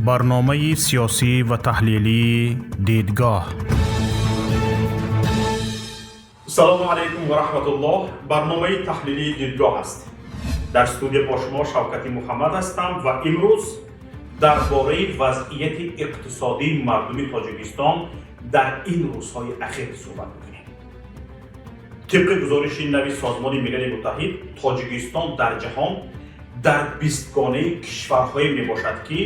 Барномаи сиёсӣ ва таҳлилии «Дидгоҳ». Салому алайкум ва раҳматуллоҳ. Барномаи таҳлилии «Дидгоҳ» аст. Дар студия бо шумо Шавкати Муҳаммад ҳастам ва имрӯз дар бораи вазъияти иқтисодии мардуми Тоҷикистон дар ин рӯзҳои ахир суҳбат мекунем. Тибқи гузориши нави Созмони Милали Муттаҳид, Тоҷикистон дар ҷаҳон дар бистгонаи кишварҳое мебошад, ки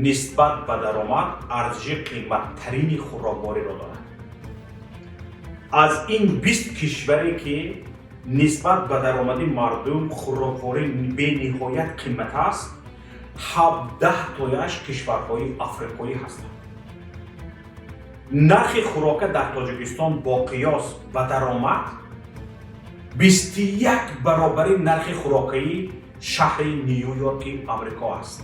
нисбат ба даромад арзиши қиматтарини хӯроквориро дорад. Аз ин 20 кишваре, ки нисбат ба даромади мардум хӯрокворӣ бениҳоят қимат аст, 17 тояш кишварҳои африқоӣ ҳастанд. Нархи хӯрока дар Тоҷикистон бо қиёс ба даромад 21 баробари нархи хӯрокаи шаҳри Нью Йорки Амрико аст.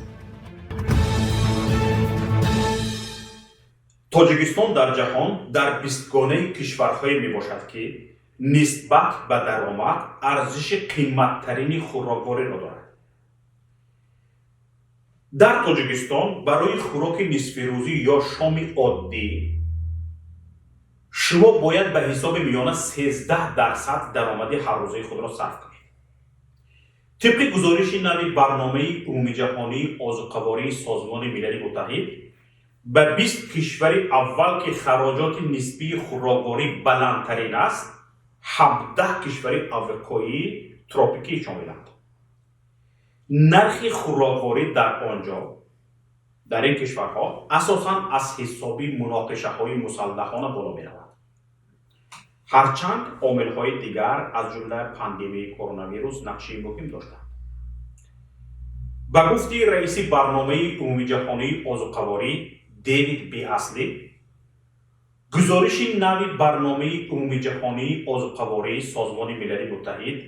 Тоҷикистон дар ҷаҳон дар бистгонаи кишварҳое мебошад, ки нисбат ба даромад арзиши қиматтарини хӯроквориро дорад. Дар Тоҷикистон барои хӯроки нисфирӯзӣ ё шоми оддӣ шумо бояд ба ҳисоби миёна 13% даромади ҳаррӯзаи худро сарф кунед. Тибқи гузориши нави Барномаи умумиҷаҳонии озуқавории Созмони Милали Муттаҳид, ба 20 кишвари аввал, ки хароҷоти нисбии хӯрокворӣ баландтарин аст, 17 кишвари африқоии тропикӣ шомиланд. Нархи хӯрокворӣ дар он ҷо, дар ин кишварҳо, асосан аз ҳисоби муноқишаҳои мусаллаҳона боло меравад, ҳарчанд омилҳои дигар, аз ҷумла пандемияи коронавирус, нақши муҳим доштанд. Ба гуфти раиси Барномаи умумиҷаҳонии озуқаворӣ Дэвид Биасли, гузориши нави Барномаи умумиҷаҳонии озуқавории Созмони Милали Муттаҳид,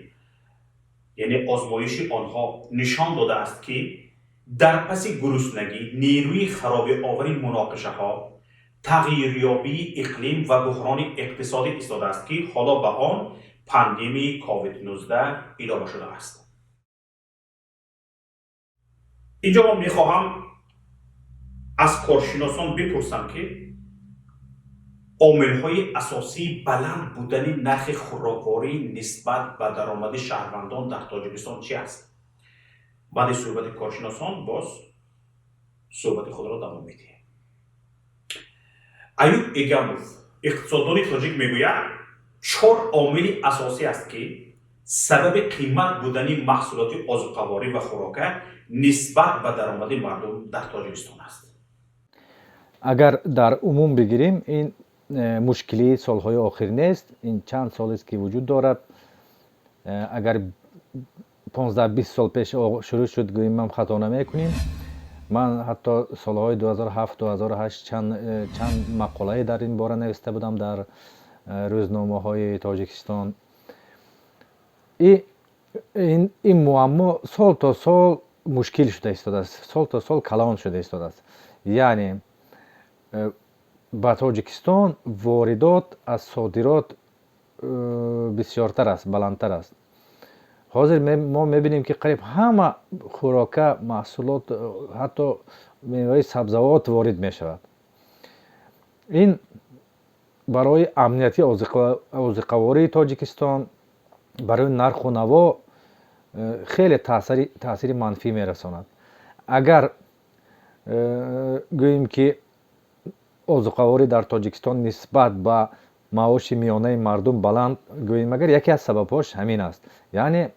яъне озмоиши онҳо, нишон додааст, ки дар паси гуруснагӣ нерӯи харобиовари муноқишаҳо, тағйирёбии иқлим ва буҳрони иқтисодӣ истодааст, ки ҳоло ба он пандемияи COVID-19 илова шудааст. Инҷо ман мехоҳам аз коршиносон бипурсам, ки омилҳои асосии баланд будани нархи хӯрокворӣ нисбат ба даромади шаҳрвандон дар Тоҷикистон чи аст? Баъди суҳбати коршиносон боз суҳбати худро давом медиҳем. Аюб Эгамов, иқтисоддони тоҷик, мегӯяд, чор омили асосӣ аст, ки сабаби қимат будани маҳсулоти озуқаворӣ ва хӯрока нисбат ба даромади мардум дар Тоҷикистон аст. Агар дар умум бигирем, ин мушкилии солҳои охир нест, ин чанд солест, ки вуҷуд дорад. Агар 15-20 сол пеш шурӯъ шуд, гӯем, ман хато намекунем. Ман ҳатто солҳои 2007, 2008 чанд мақолае дар ин бора нависта будам дар рӯзномаҳои Тоҷикистон. Ин муаммо сол то сол мушкил шуда истодааст, сол то сол калон шуда истодааст. Яъне ба Тоҷикистон воридот аз содирот бисёртар аст, баландтар аст. Ҳозир мо мебинем, ки қариб ҳама хӯрока, маҳсулот, ҳатто меваи сабзавот ворид мешавад. Ин барои амнияти озиқавории Тоҷикистон, барои нарху наво хеле таъсири манфӣ мерасонад. Агар гӯем, ки озуқаворӣ дар Тоҷикистон нисбат ба маоши миёнаи мардум баланд гӯем, агар яке аз сабабҳош ҳамин аст, яъне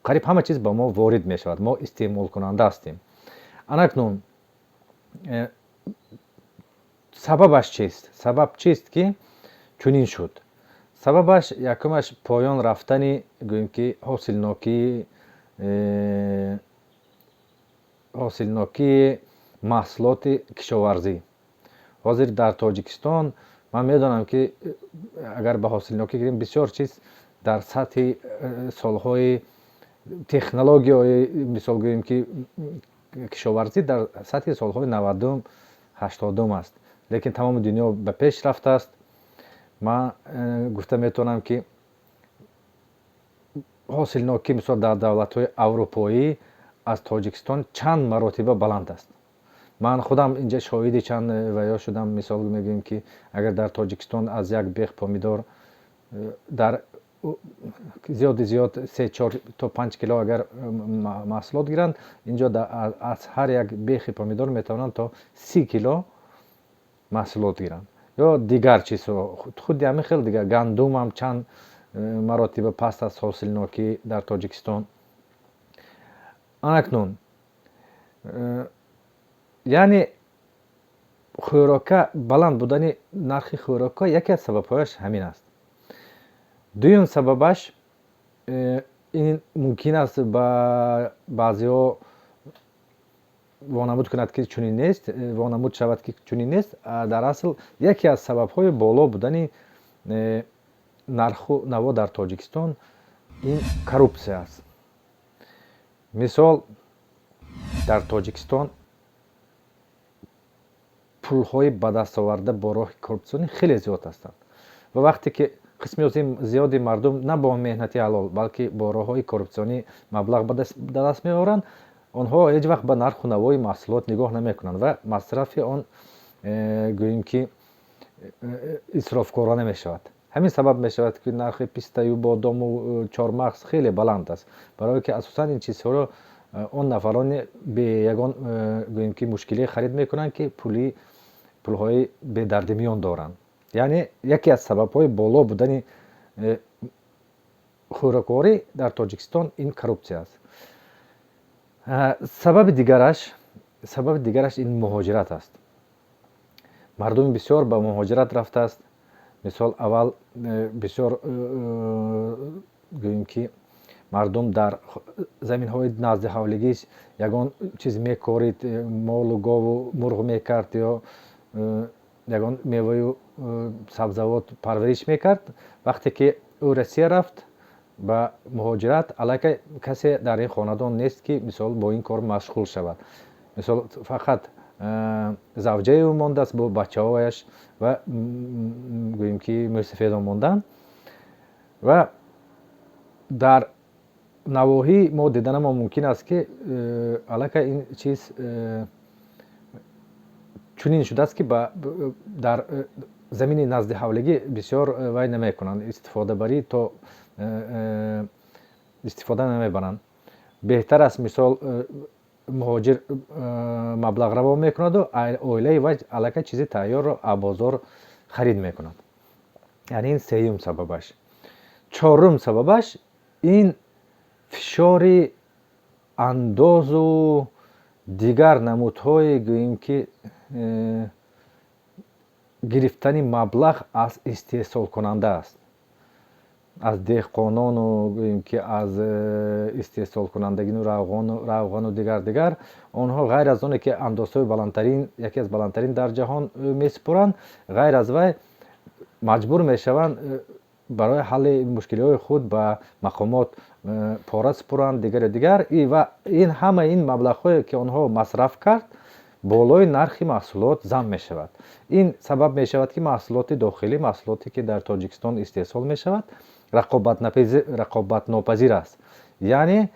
қариб ҳама чиз ба мо ворид мешавад, мо истеъмолкунанда ҳастем. Анакнун сабабаш чист? Сабаб чист, ки чунин шуд? Сабабаш якумаш поён рафтани, гӯем ки, ҳосилнокии маҳсулоти кишоварзӣ. Ҳозир дар Тоҷикистон ман медонам, ки агар ба ҳосилнокӣ гирем, бисёр чиз дар сатҳи солҳои технологияҳои, мисол гӯем ки, кишоварзӣ дар сатҳи солҳои 90-ум, 80-ум аст, лекин тамоми дунё ба пеш рафтааст. Ман гуфта метавонам, ки ҳосилнокӣ, мисол, дар давлатҳои аврупоӣ аз Тоҷикистон чанд маротиба баланд аст. Ман худам инҷа шоҳиди чанд ваё шудам. Мисол мегӯем, ки агар дар Тоҷикистон аз як бех помидор дар зиёди зиёд 3, 4 то 5 кило агар маҳсулот гиранд, инҷо аз ҳар як бехи помидор метавонанд то 30 кило маҳсулот гиранд ё дигар чизҳо. Худи ҳамин хел дигар гандумам чанд маротиба паст аст ҳосилнокӣ дар Тоҷикистон. Анакнун, яъне хӯрока, баланд будани нархи хӯрока яке аз сабабҳояш ҳамин аст. Дуюм сабабаш ин мумкин аст ба баъзеҳо вонамуд кунад, ки чунин нест, вонамуд шавад, ки чунин нест. Дар асл яке аз сабабҳои боло будани нарху наво дар Тоҷикистон ин коррупсия аст. Мисол, дар Тоҷикистон пулҳои ба дастоварда бо роҳи коррупсионӣ хеле зиёд ҳастанд ва вақте ки қисми зиёди мардум на бо меҳнати ҳалол, балки бо роҳҳои коррупсионӣ маблағ ба даст меоранд, онҳо ҳеҷ вақт ба нарху навои маҳсулот нигоҳ намекунанд ва масрафи он гӯем ки исрофкорона мешавад. Ҳамин сабаб мешавад, ки нархи пистаю бодому чормағз хеле баланд аст, барое ки асосан ин чизҳоро он нафароне бе ягон гӯем ки мушкиле харид мекунанд, ки пулҳои бедардимиён доранд. Яъне яке аз сабабҳои боло будани хӯрокворӣ дар Тоҷикистон ин коррупсия аст. Сабаби дигараш ин муҳоҷират аст. Мардуми бисёр ба муҳоҷират рафтааст. Мисол, аввал бисёр гӯем ки мардум дар заминҳои назди ҳавлигиш ягон чиз мекорид, молу гову мурғ мекард ё ягон меваю сабзавот парвариш мекард. Вақте ки ӯ Россия рафт ба муҳоҷират, аллакай касе дар ин хонадон нест, ки мисол бо ин кор машғул шавад. Мисол, фақат завҷаи ӯ мондааст бо бачаҳояш ва гӯем ки мӯйсафедон монданд. Ва дар навоҳӣ мо диданамо мумкин аст, ки аллакай ин чиз чунин шудааст, ки дар замини назди ҳавлигӣ бисёр вай намекунанд, истифодабарӣ то истифода намебаранд. Беҳтар аст, мисол, муҳоҷир маблағ равон мекунаду оилаи вай аллакай чизи тайёрро аз бозор харид мекунад. Яъне ин сеюм сабабаш. Чорум сабабаш ин фишори андозу дигар намудҳои гӯем ки гирифтани маблағ аз истеҳсолкунанда аст, аз деҳқонону гӯем ки аз истеҳсолкунандагину равғану дигар дигар. Онҳо ғайр аз оне ки андозҳои баландтарин, яке аз баландтарин дар ҷаҳон месупоранд, ғайр аз вай маҷбур мешаванд барои ҳалли мушкилиҳои худ ба мақомот пора супоранд, дигару дигар. Ва ин ҳама ин маблағҳое ки онҳо масраф кард, болои нархи маҳсулот зам мешавад. Ин сабаб мешавад, ки маҳсулоти дохилӣ, маҳсулоте ки дар Тоҷикистон истеҳсол мешавад, рақобатнопазир аст. Яъне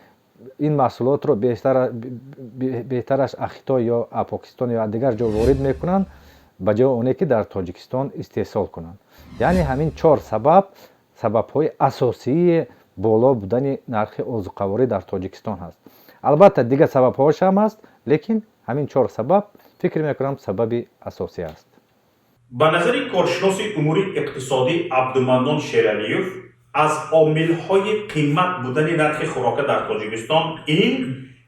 ин маҳсулотро беҳтараш аз Хитой ё аз Покистон ё аз дигар ҷо ворид мекунанд, ба ҷои оне ки дар Тоҷикистон истеҳсол кунанд. Яъне ҳамин чор сабаб сабабҳои асосии боло будани нархи озуқаворӣ дар Тоҷикистон ҳаст. Албатта, дигар сабабҳош ҳам ҳаст, лекин ҳамин чор сабаб, фикр мекунам, сабаби асосӣ аст. Ба назари коршиноси умури иқтисодӣ Абдуманнон Шералиев, аз омилҳои қимат будани нархи хӯрока дар Тоҷикистон ин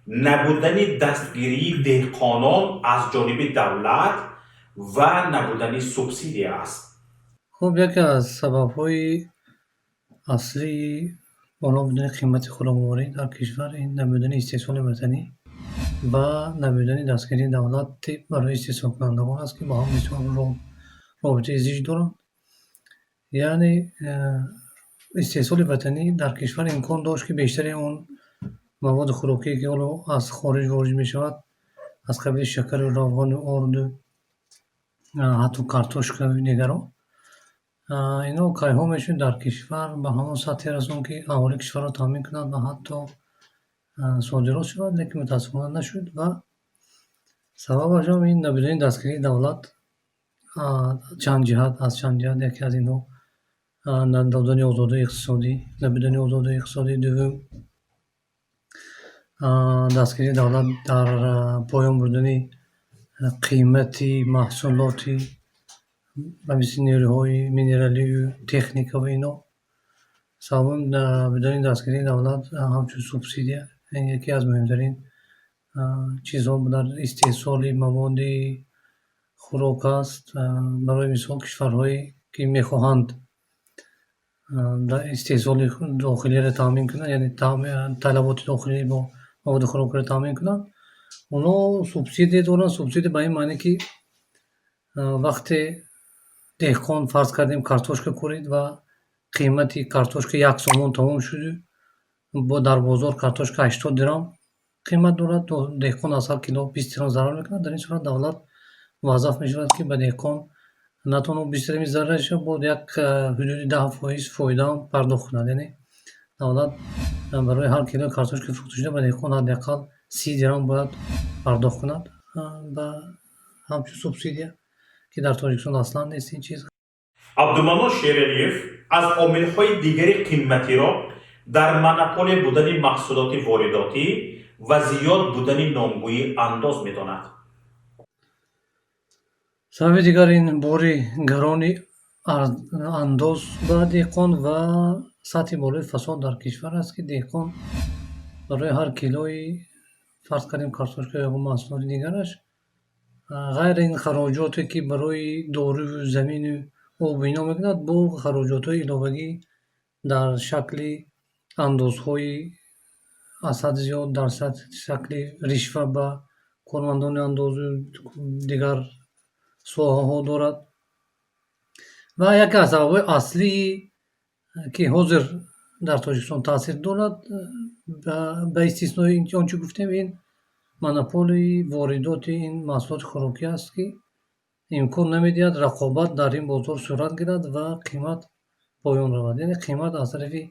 набудани дастгирии деҳқонон аз ҷониби давлат ва набудани субсидия аст. Хуб, яке аз сабабҳои аслии боло будани қимати хӯрокворӣ дар кишвар ин набудани истеҳсоли ватанӣ ва набудани дастгирии давлати барои истеҳсолкунандагон аст, ки бо ҳам бисёр робитаи зич доранд. Яъне истеҳсоли ватанӣ дар кишвар имкон дошт, ки бештари он маводи хӯрокие, ки ҳоло аз хориҷ ворид мешавад, аз қабили шакару равғану орду, ҳатто картошкаю дигарон, инҳо кайҳо мешуд дар кишвар ба ҳамон сатҳе расон, ки аҳолии кишварро таъмин кунад ва ҳатто содирот шавад, лекин мутаассифона нашуд. Ва Сабабашам ин набудани дастгирии давлат чанд ҷиҳат, аз чанд ҷиҳат. Яке аз инҳо надодани озодии иқтисодӣ, набудани озодии иқтисодӣ. Дуввум, дастгирии давлат дар поён бурдани қимати маҳсулоти ба мисли нерӯҳои минералию техника ва ино. Севум, набудани дастгирии давлат ҳамчун субсидия, ин яке аз муҳимтарин чизҳо дар истеҳсоли маводи хӯрок аст. Барои мисол, кишварҳое ки мехоҳанд истеҳсоли дохилиро таъмин кунанд, яъне талаботи дохилӣ бо маводи хӯрокиро таъмин кунанд, онҳо субсидия доранд. Субсидия ба ин маъне, ки вақте деҳқон, фарз кардем, картошка корид ва қимати картошка 1 сомон тамом шуду дар бозор картошка 80 дирам қимат дорад, деҳқон аз ҳар кило 20 дирам зарар мекунад. Дар ин сурат давлат муваззаф мешавад, ки ба деҳқон на танҳо 20 дирами зарарашро, бо як ҳудуди 10% фоидаам пардохт кунад. Яъне давлат барои ҳар килои картошка фурӯхташуда ба деҳқон ҳадди ақал 30 дирам бояд пардохт кунад ба ҳамчун субсидия, ки дар Тоҷикистон аслан нест ин чиз. Абдуманнон Шералиев аз омилҳои дигари қиматиро дар монополия будани маҳсулоти воридотӣ ва зиёд будани номгӯи андоз медонад. Сабаби дигар ин бори гарони андоз ба деҳқон ва сатҳи болои фасод дар кишвар аст, ки деҳқон барои ҳар килои, фарз кардем, картошка ё маҳсулоти дигараш, ғайр ин хароҷоте, ки барои доруву замину обу ино мекунад, бо хароҷотҳои иловагӣ дар шакли андозҳои аз ҳад зиёд, дар шакли ришва ба кормандони андозу дигар соҳаҳо дорад. Ва яке аз сабабҳои аслии, ки ҳозир дар Тоҷикистон таъсир дорад, ба истиснои он чӣ гуфтем, ин монополияи воридоти ин маҳсулоти хӯрокӣ аст, ки имкон намедиҳад рақобат дар ин бозор сурат гирад ва қимат поён равад. Яъне қимат аз тарафи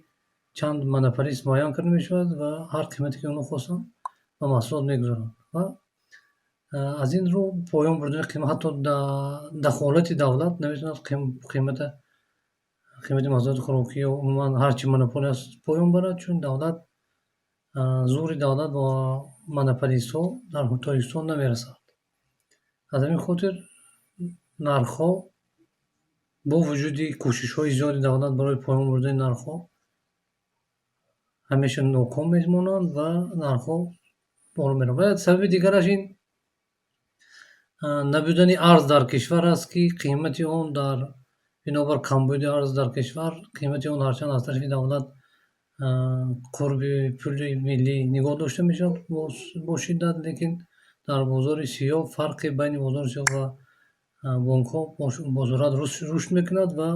чанд монополист муайян карда мешавад ва ҳар қимате, ки онҳо хостанд, ба маҳсулот мегузоранд. Ва аз ин рӯ поён бурдани қимат, ҳатто дахолати давлат наметавонад қимати маҳсулоти хӯрокӣ ё умуман ҳар чи монополия аст поён барад, чун давлат, зӯри давлат бо монополистҳо дар Тоҷикистон намерасад. Аз ҳамин хотир нархҳо бо вуҷуди кӯшишҳои зиёди давлат барои поён бурдани нархҳо ҳамеша ноком мемонанд ва нархҳо боло мераванд. Ва сабаби дигараш ин набудани арз дар кишвар аст, ки қимати он дар бинобар камбуди арз дар кишвар қимати он ҳарчанд аз тарафи давлат қурби пули миллӣ нигоҳ дошта мешавад бо шиддат, лекин дар бозори сиёҳ фарқи байни бозори сиёҳ ва бонкҳо бо суръат рушд мекунад ва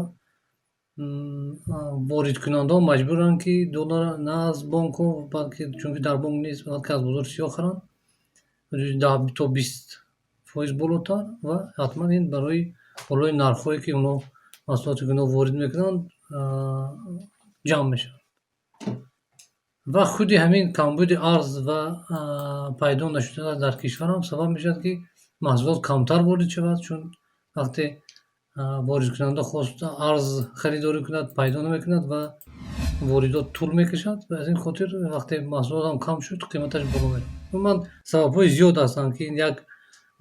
воридкунандаҳо маҷбуранд, ки долларро на аз бонкҳо, балки, чунки дар бонк нест, балки аз бозори сиёҳ харанд ҳудуди 10 то 20% болотар. Ва ҳатман ин барои болои нархҳое, ки онҳо маҳсулоте, ки онҳо ворид мекунанд, ҷамъ мешавад. Ва худи ҳамин камбуди арз ва пайдо нашудана дар кишварам сабаб мешавад, ки маҳсулот камтар ворид шавад, чун вақте воридкунанда хост арз харидорӣ кунад, пайдо намекунад ва воридот тӯл мекашад. Ва аз ин хотир вақте маҳсулотам кам шуд, қиматаш боло меравад. Умуман, сабабҳои зиёд ҳастанд, ки ин як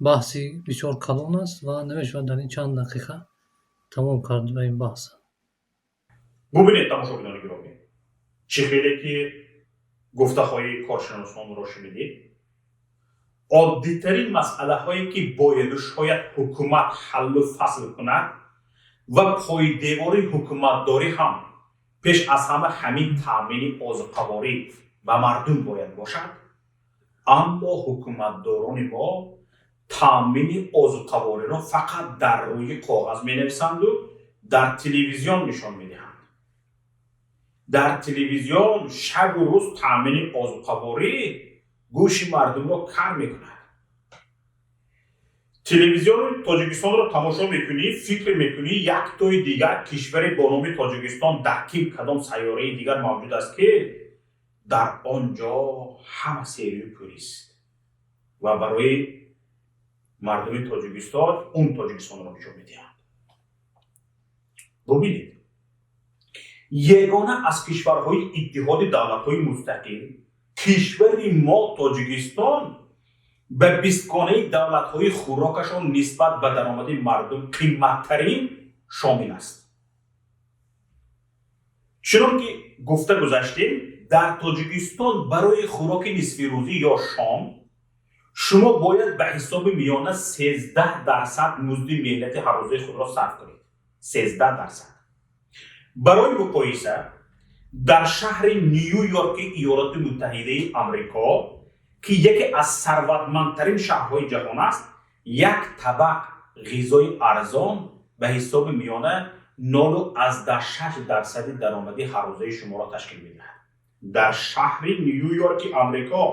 баҳси бисёр калон аст ва намешавад дар ин чанд дақиқа тамом кард ба ин баҳс. Бубинед, тамошобинони гиромӣ, чӣ хеле ки гуфтаҳои коршиносонро шунидед, оддитарин масъалаҳое, ки бояду шояд ҳукумат ҳаллу фасл кунад ва пойдевори ҳукуматдорӣ ҳам пеш аз ҳама ҳамин таъмини озуқаворӣ ба мардум бояд бошад, аммо ҳукуматдорони мо таъмини озуқавориро фақат дар рӯи коғаз менависанду дар телевизион нишон медиҳанд. Дар телевизион шабу рӯз таъмини озуқаворӣ гӯши мардумро кар мекунад. Телевизиони Тоҷикистонро тамошо мекунӣ, фикр мекунӣ, яктои дигар кишваре бо номи Тоҷикистон дар ким кадом сайёраи дигар мавҷуд аст, ки дар он ҷо ҳама серию пурист ва барои Мардуми Тоҷикистон он Тоҷикистонро нишон медиҳанд. Бубинед, ягона аз кишварҳои Иттиҳоди Давлатҳои Мустақил кишвари мо Тоҷикистон ба бистгонаи давлатҳои хӯрокашон нисбат ба даромади мардум қимматтарин шомил аст. Чунон ки гуфта гузаштем, дар Тоҷикистон барои хӯроки нисфирӯзӣ ё шом шумо бояд ба ҳисоби миёна 13% музди меҳнати ҳаррӯзаи худро сарф кунед. 13%. Барои муқоиса, дар шаҳри Ню-Йорки Иёлоти Муттаҳидаи Амрико, ки яке аз сарватмандтарин шаҳрҳои ҷаҳон аст, як табақ ғизои арзон ба ҳисоби миёна 0,6% даромади ҳаррӯзаи шуморо ташкил медиҳад. Дар шаҳри Ню-Йорки Амрико,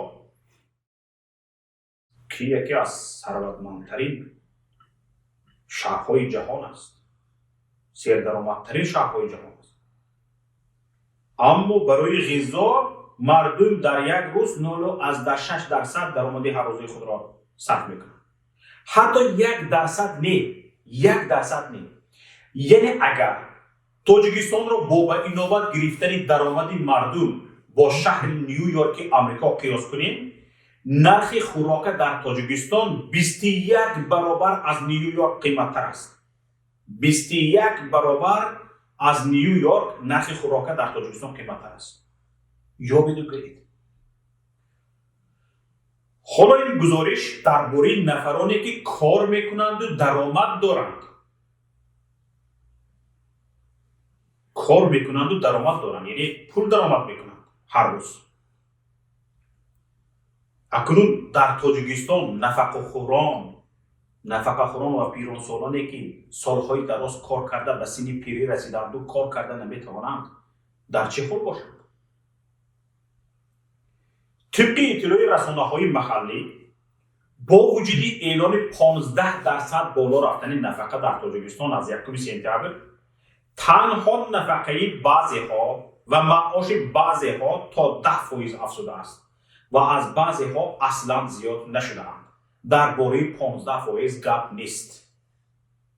ки яке аз сарватмандтарин шаҳрҳои ҷаҳон аст, сердаромадтарин шаҳрҳои ҷаҳон аст, аммо барои ғизо мардум дар як рӯз 0,6% даромади ҳаррӯзаи худро сарф мекунанд. Ҳатто 1% не, 1% не. Яъне агар Тоҷикистонро бо ба инобат гирифтани даромади мардум бо шаҳри Ню-Йорки Амрико қиёс кунем, нархи хӯрока дар Тоҷикистон 21 баробар аз Ню-Йорк қиматтар аст. 21 баробар аз Ню-Йорк нархи хӯрока дар Тоҷикистон қиматтар аст. Ёбеду гиред. Ҳоло ин гузориш дар бораи нафароне ки кор мекунанду даромад доранд. Кор мекунанду даромад доранд, яъне пул даромад мекунанд ҳар рӯз. Акнун дар Тоҷикистон нафақахӯрон ва пиронсолоне ки солҳои дароз кор карда ба синни пирӣ расиданду кор карда наметавонанд, дар чӣ ҳол бошанд? Тибқи иттилои расонаҳои маҳаллӣ, бо вуҷуди эълони 15% боло рафтани нафақа дар Тоҷикистон аз 1 сентябр, танҳо нафақаи баъзеҳо ва маоши баъзеҳо то 10% афзудааст ва аз баъзеҳо аслан зиёд нашудаанд. Дар бораи 15% гап нест.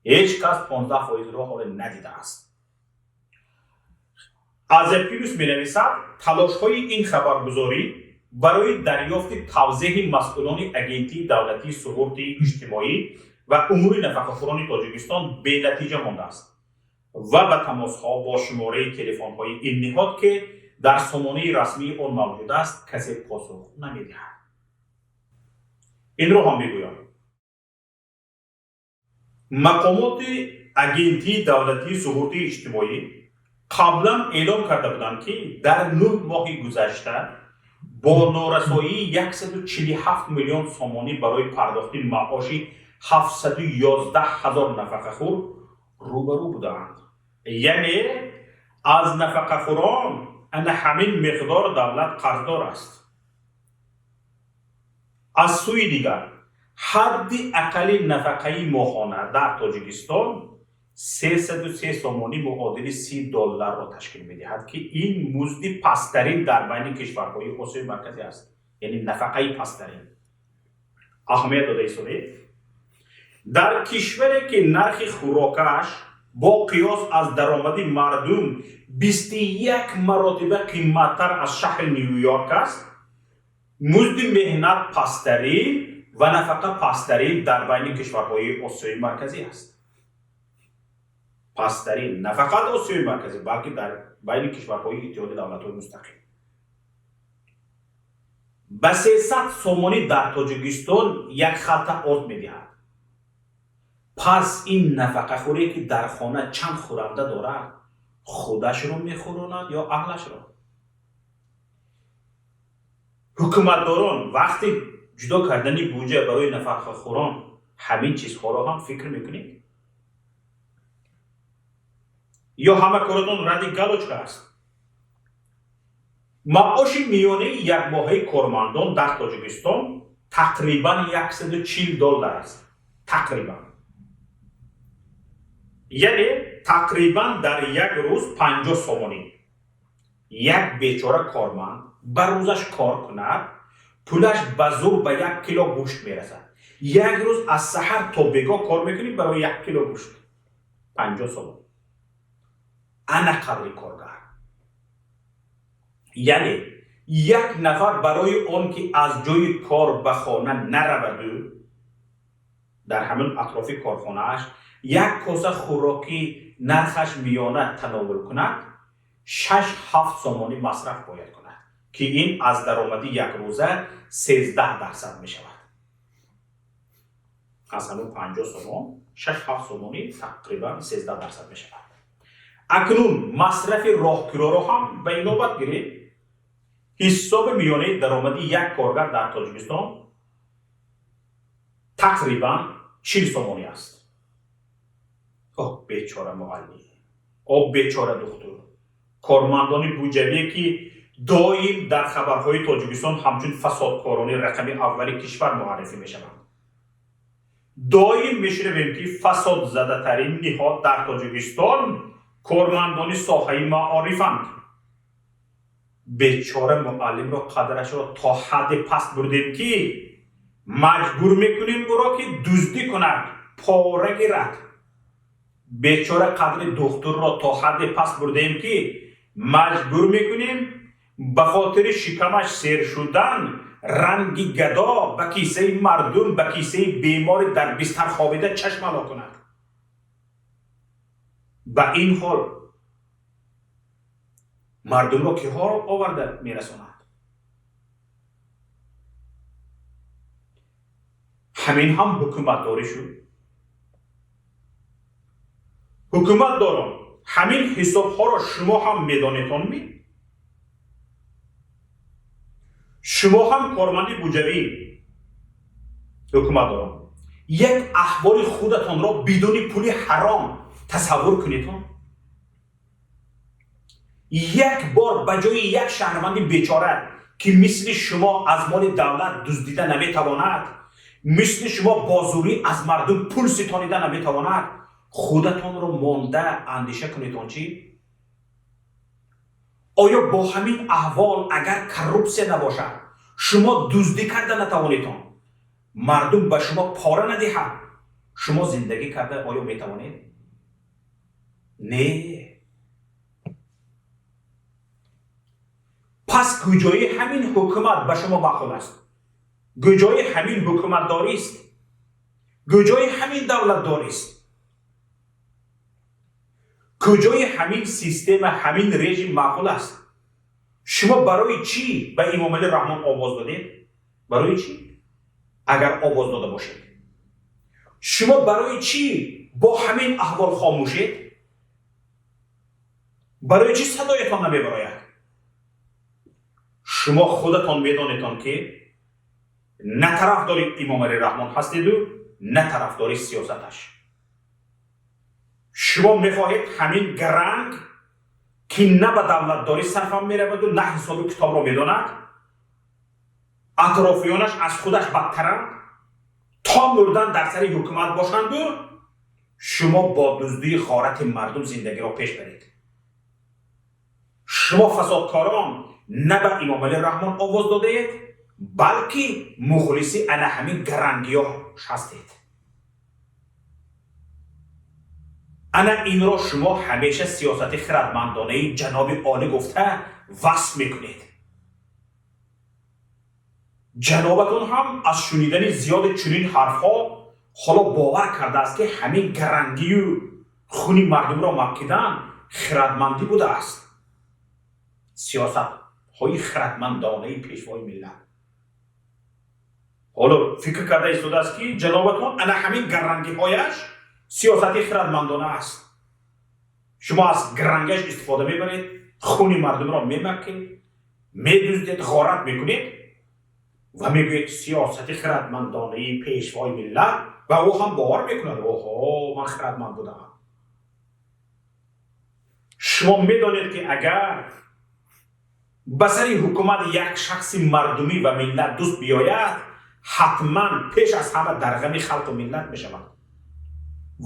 Ҳеҷ кас 15%-ро ҳоле надидааст. Азия Плюс менависад, талошҳои ин хабаргузорӣ барои дарёфти тавзеҳи масъулони Агентии давлатии суғуртаи иҷтимоӣ ва умури нафақахӯрони Тоҷикистон бенатиҷа мондааст ва ба тамосҳо бо шумораи телефонҳои ин ниҳод, ки дар сомонаи расмии он мавҷуд аст, касе посух намедиҳад. Инро ҳам мегӯям. Мақомоти Агентии давлатии суғуртаи иҷтимоӣ қаблан эълон карда буданд, ки дар 9 моҳи гузашта бо норасоии 147 миллион сомонӣ барои пардохти маоши 711 ҳазор нафақахӯр рӯбарӯ будаанд. Яъне аз нафақахӯрон ана ҳамин миқдор давлат қарздор аст. Аз сӯи дигар, ҳадди ақалли нафақаи моҳона дар Тоҷикистон 303 сомонӣ муодили 30 долларро ташкил медиҳад, ки ин музди пасттарин дар байни кишварҳои Осиёи Марказӣ аст. Яъне нафақаи пасттарин. Аҳамият дода истодед? Дар кишваре ки нархи хӯрокааш бо қиёс аз даромади мардум 21 маротиба қиматтар аз шаҳри Ню-Йорк аст, музди меҳнат пасттарин ва нафақа пасттарин дар байни кишварҳои Осиёи Марказӣ аст. Пасттарин на фақат Осиёи Марказӣ, балки дар байни кишварҳои Иттиҳоди Давлатҳои Мустақил. Ба 300 сомонӣ дар Тоҷикистон як халта орд медиҳад. Пас ин нафақахӯре ки дар хона чанд хӯранда дорад, худашро мехӯронад ё аҳлашро? Ҳукуматдорон вақти ҷудо кардани буҷа барои нафақахӯрон ҳамин чизҳоро ҳам фикр мекунед? Ё ҳама коротон ради галочка аст? Маоши миёнаи якмоҳаи кормандон дар Тоҷикистон тақрибан 140 доллар аст. Тақрибан. Яъне тақрибан дар як рӯз 50 сомонӣ. Як бечора корманд ба рӯзаш кор кунад, пулаш ба зур ба 1 кило гӯшт мерасад. Як рӯз аз саҳар то бегоҳ кор мекунӣ барои 1 кило гӯшт 50 сомон. Ана қадри коргар. Яъне як нафар барои он ки аз ҷои кор ба хона нараваду дар ҳамин атрофи корхонааш як коса хӯрокӣ нархаш миёна тановул кунад, 6-7 сомонӣ масраф бояд кунад, ки ин аз даромади якрӯза 13% мешавад. Аз ҳамин 50 сомон 6-7 сомонӣ тақрибан 13% мешавад. Акнун масрафи роҳкироро ҳам ба инобат гиред. Ҳисоби миёнаи даромади як коргар дар Тоҷикистон тақрибан 40 сомонӣ аст. Оҳ, бечора муаллим, о бечора духтур, кормандони буҷавие, ки доим дар хабарҳои Тоҷикистон ҳамчун фасодкорони рақами аввали кишвар муаррифӣ мешаванд. Доим мешунавем, ки фасодзадатарин ниҳод дар Тоҷикистон кормандони соҳаи маорифанд. Бечора муаллимро қадрашро то ҳадде паст бурдем, ки маҷбур мекунем ӯро, ки дуздӣ кунад, пора гирад. Бечора қадри духтурро то ҳадде паст бурдаем, ки маҷбур мекунем ба хотири шикамаш сер шудан ранги гадо ба кисаи мардум, ба кисаи бемори дар бистар хобида чашм ало кунад. Ба ин ҳол мардумро киҳо оварда мерасонад? Ҳамин ҳам ҳукуматдорӣ шуд? Ҳукуматдорон, ҳамин ҳисобҳоро шумо ҳам медонедонми? Шумо ҳам корманди буҷавӣ, ҳукуматдорон, як аҳволи худатонро бидуни пули ҳаром тасаввур кунедон. Як бор ба ҷои як шаҳрванди бечора, ки мисли шумо аз моли давлат дуздида наметавонад, мисли шумо бо зӯрӣ аз мардум пул ситонида наметавонад, худатонро монда андеша кунедон чӣ? Оё бо ҳамин аҳвол, агар коррупсия набошад, шумо дуздӣ карда натавонедон, мардум ба шумо пора надиҳад, шумо зиндагӣ карда оё метавонед? Не. Пас куҷои ҳамин ҳукумат ба шумо маъқул аст? Куҷои ҳамин ҳукуматдорист? Куҷои ҳамин давлатдорист? Куҷои ҳамин система, ҳамин режим маъқул аст? Шумо барои чӣ ба Эмомалӣ Раҳмон овоз додед? Барои чӣ, агар овоз дода бошед? Шумо барои чӣ бо ҳамин аҳвол хомӯшед? Барои чӣ садоятон намебарояд? Шумо худатон медонедон, ки на тарафдори Эмомалӣ Раҳмон ҳастеду, на тарафдори сиёсаташ. Шумо мехоҳед ҳамин гаранг, ки на ба давлатдорӣ сарфам мераваду, на ҳисобу китобро медонад, атрофиёнаш аз худаш бадтаранд, то мурдан дар сари ҳукумат бошанду, шумо бо дуздии ғорати мардум зиндагиро пеш баред. Шумо фасодкорон на ба Эмомалӣ Раҳмон овоз додаед, балки мухлиси ана ҳамин гарангиёш ҳастед. Ана инро шумо ҳамеша сиёсати хиратмандонаи ҷаноби олӣ гуфта васф мекунед. Ҷанобатон ҳам аз шунидани зиёди чунин ҳарфҳо ҳоло бовар кардааст, ки ҳамин гарангию хуни мардумро макидан хиратмандӣ будааст, сиёсатҳои хиратмандонаи пешвои миллат. Ҳоло фикр карда истодааст, ки ҷанобатон ана ҳамин гарангиҳояш сиёсати хиратмандона аст. Шумо аз гарангиаш истифода мебаред, хуни мардумро мемакед, медуздед, ғорат мекунед ва мегӯед сиёсати хиратмандонаи пешвои миллат, ва ӯ ҳам бовар мекунад: оҳо, ман хиратманд будам. Шумо медонед, ки агар ба сари ҳукумат як шахси мардумӣ ва миллатдӯст биёяд, ҳатман пеш аз ҳама дар ғами халқу миллат мешавад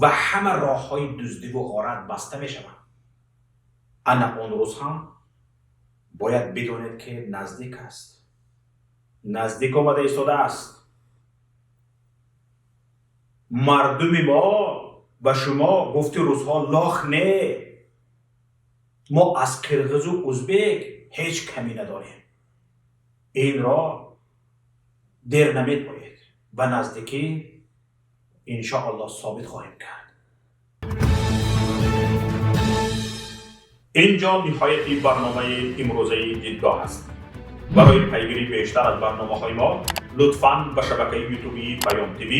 ва ҳама роҳҳои дуздиву ғорат баста мешаванд. Ана он рӯз ҳам бояд бидонед, ки наздик аст, наздик омада истодааст. Мардуми мо ба шумо гуфти рӯзҳо лох не. Мо аз қирғизу узбек ҳеҷ камӣ надорем. Инро дер наметпоед, ба наздикӣ иншоаллоҳ собит хоҳем кард. Инҷо ниҳояти барномаи имрӯзаи дидгоҳ аст. Барои пайгирии бештар аз барномаҳои мо лутфан ба шабакаи ютубии Паём ТВ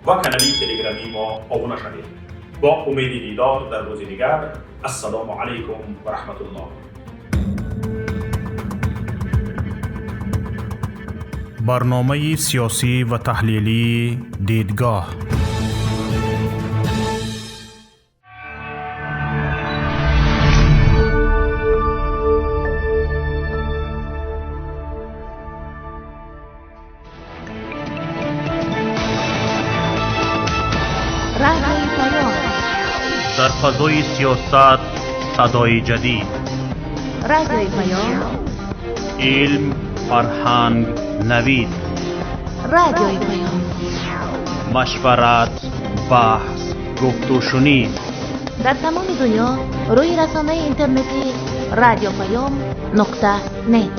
ва канали телеграмии мо обуна шавед. Бо умеди дидор дар рӯзи дигар, ассалому алайкум ва раҳматуллоҳ. Барномаи сиёсӣ ва таҳлилии дидгоҳ. Дар фазои сиёсат садои ҷадид. Радиои Паём. Илм, фарҳанг, навид. Радиои Паём. Машварат, баҳс, гуфтушунид. Дар тамоми дунё рӯи расонаи интернетӣ радиопаём.нет.